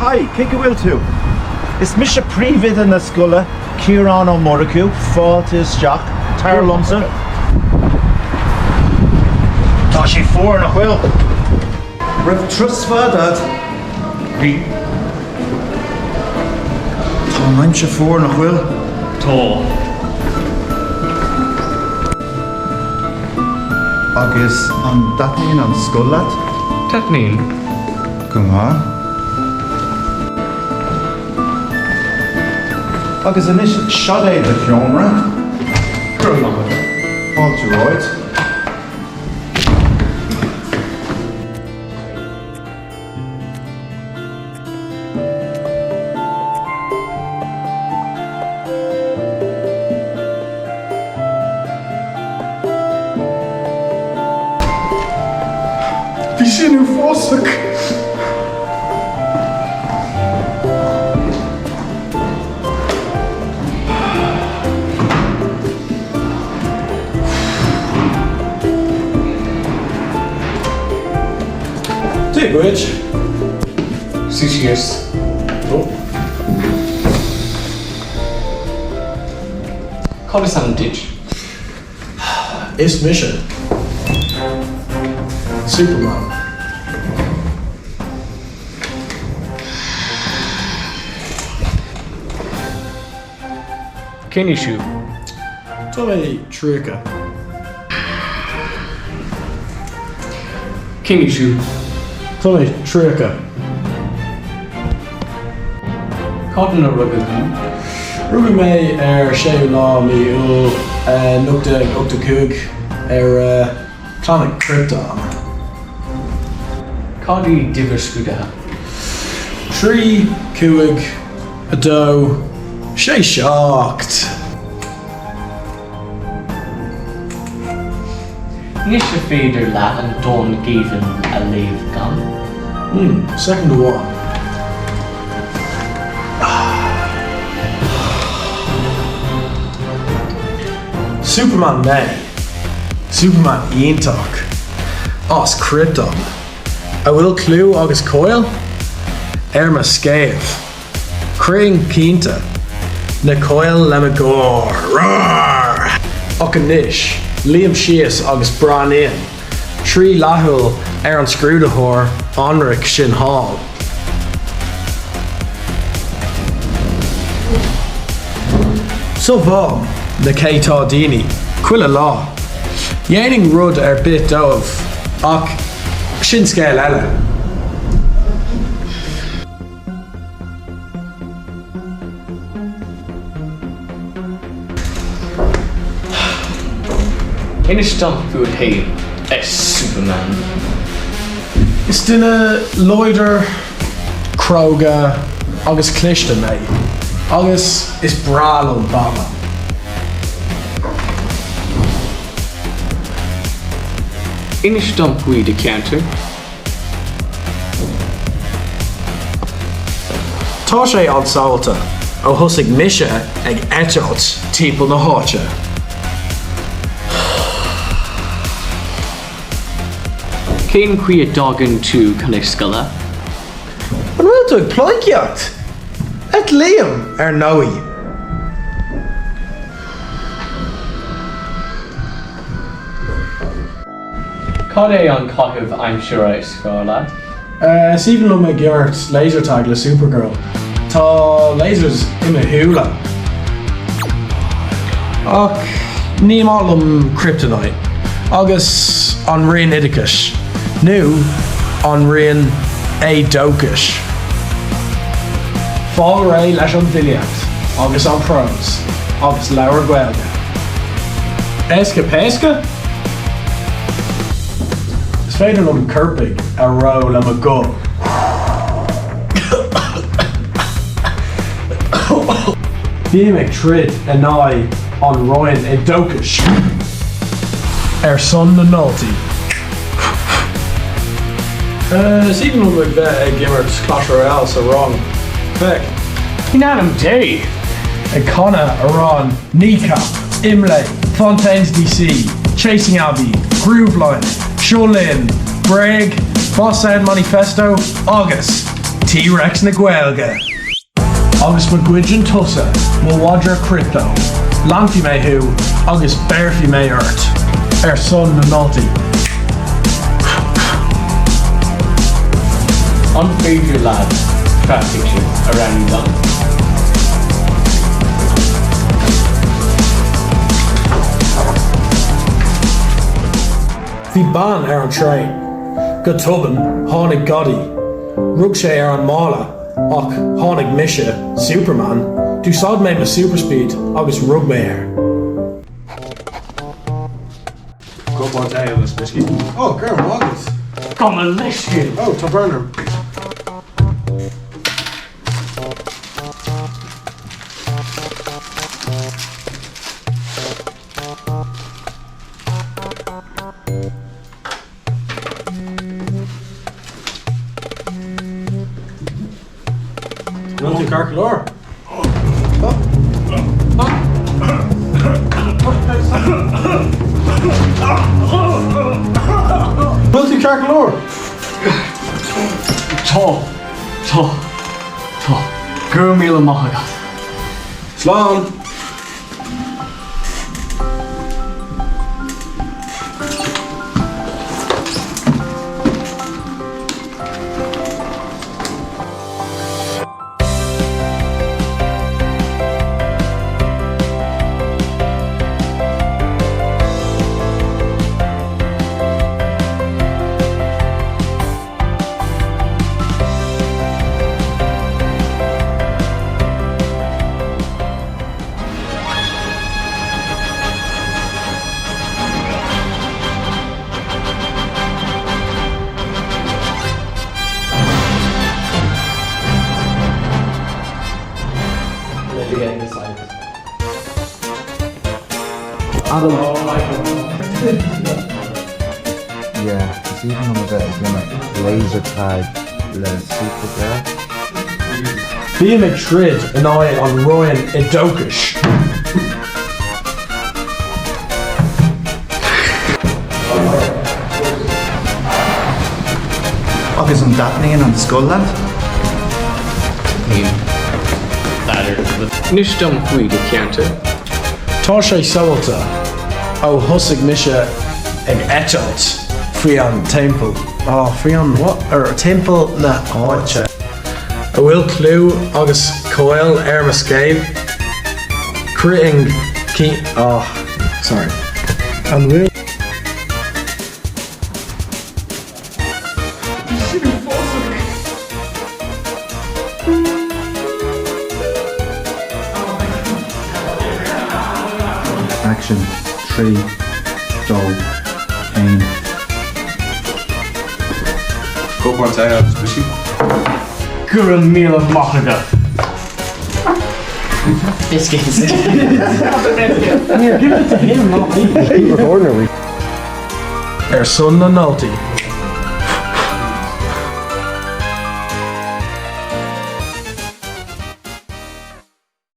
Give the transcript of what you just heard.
Haigh, cén chaoi a bhfuil tú? Is mise príomhoide na scoile, Ciarán Ó Murchú, fáilte isteach, tar liomsa. Tá sé fuar, nach bhfuil? Raibh turas fada agat? Bhí. Tá an aimsir fuar, nach bhfuil? Tá. Agus an dtaitníonn an scoil leat? Taitníonn. Go maith. Agus anois, seo é do sheomra. Go raibh maith agat. Fáilte romhat. Bhí sin uafásach! Dia dhuit. Suigh síos. Ó. Cad is ainm duit? Is mise. Superman. Cén aois thú? Tá mé 30. Cén aois thú? Tá mé 30. Cathain a rugadh thú? Rugadh mé ar 6ú lá mí Iúil 1985 ar planet Krypton. Cad í d'uimhir scrúdaithe? 3, 5, 2, 6, 7. Anois an féidir leat an dán Géibheann a léamh gan? Hmm, soicind amháin. Superman mé. Superman iontach. As Krypton. A bhfuil clú agus cáil ar mo scéimh. Cruinn cinnte. Na coil le mo gháir. Roar! Ach anois, luím síos agus breathnaím trí leathshúil ar an scrúdaitheoir ionraic sin thall. Sábhálaim na céadta daoine chuile lá. Dhéanfainn rud ar bith dóibh ach sin scéal eile. Inis dom fút féin, a Superman. Is duine láidir, cróga agus cliste mé agus is breá liom Batman. Inis dom faoi do cheantar. Tá sé an-sábháilte ó thosaigh mise ag eitilt timpeall na háite. Cén chaoi a dtagann tú chun na scoile? An bhfuil tú ag pleidhcíocht? Eitlím, ar ndóigh. Cad é an caitheamh aimsire is fearr leat? Is aoibhinn liom ag imirt laser tag le Supergirl. Tá lasers i mo shúile. Ach ní maith liom Kryptonite agus an Roinn Oideachais nó an Roinn Éadóchais. Fáil réidh leis an bhfilíocht agus an prós agus leabhar Gaeilge. Éasca péasca? Is féidir liom coirpigh a reo le mo ghob. Bím ag troid in aghaidh an Roinn Éadóchais ar son na ndaltaí. Is aoibhinn liom ag bheith ag imirt Clash Royale sa rang. Féach! In ainm Dé! Ag canadh amhrán Kneecap, Imlé, Fontaines DC, Chasing Abbey, Grooveline, Seo Linn, Bréag, Boss Sound Manifesto agus. T-Rex na Gaeilge! Agus má ghoideann tusa mo mhadra crypto, leanfaidh mé thú agus béarfaidh mé ort, ar son na ndaltaí. An féidir leat sraith pictiúr a roghnú dom? Bhí bean ar an traein. Go tobann, tháinig gadaí. Rug sé ar an mála, ach tháinig mise, Superman, d'úsáid mé mo superspeed agus rug mé air. Cupán tae agus biscuit. Ó, go raibh maith agat. Gabh mo leithscéal! Ó, tá brón orm. Bhfuil tú ceart go leor? Bhfuil tú ceart go leor? Tá, tá, tá. Go raibh míle maith agat. Slán! Yeah, is aoibhinn liom a bheith ag imirt laser tag le Supergirl. Bím ag troid in aghaidh an Roinn Oideachais. Agus an dtaitníonn an scoil leat? Níl. Inis dom faoi do cheantar. Tá sé sabháilte ó thosaigh mise ag eitilt faoi an timpeall, oh, faoi an, what, or timpeall na háite. A bhfuil clú agus cáil ar mo scéimh? Cuireann oh, sorry. An bhfuil. Sin uafásach! Action, 3, 2, 1. Cupán tae agus biscuit. Go raibh míle maith agat. Biscuits. Here, give it to him, not me. Keep recording, are we? Ar son na ndaltaí.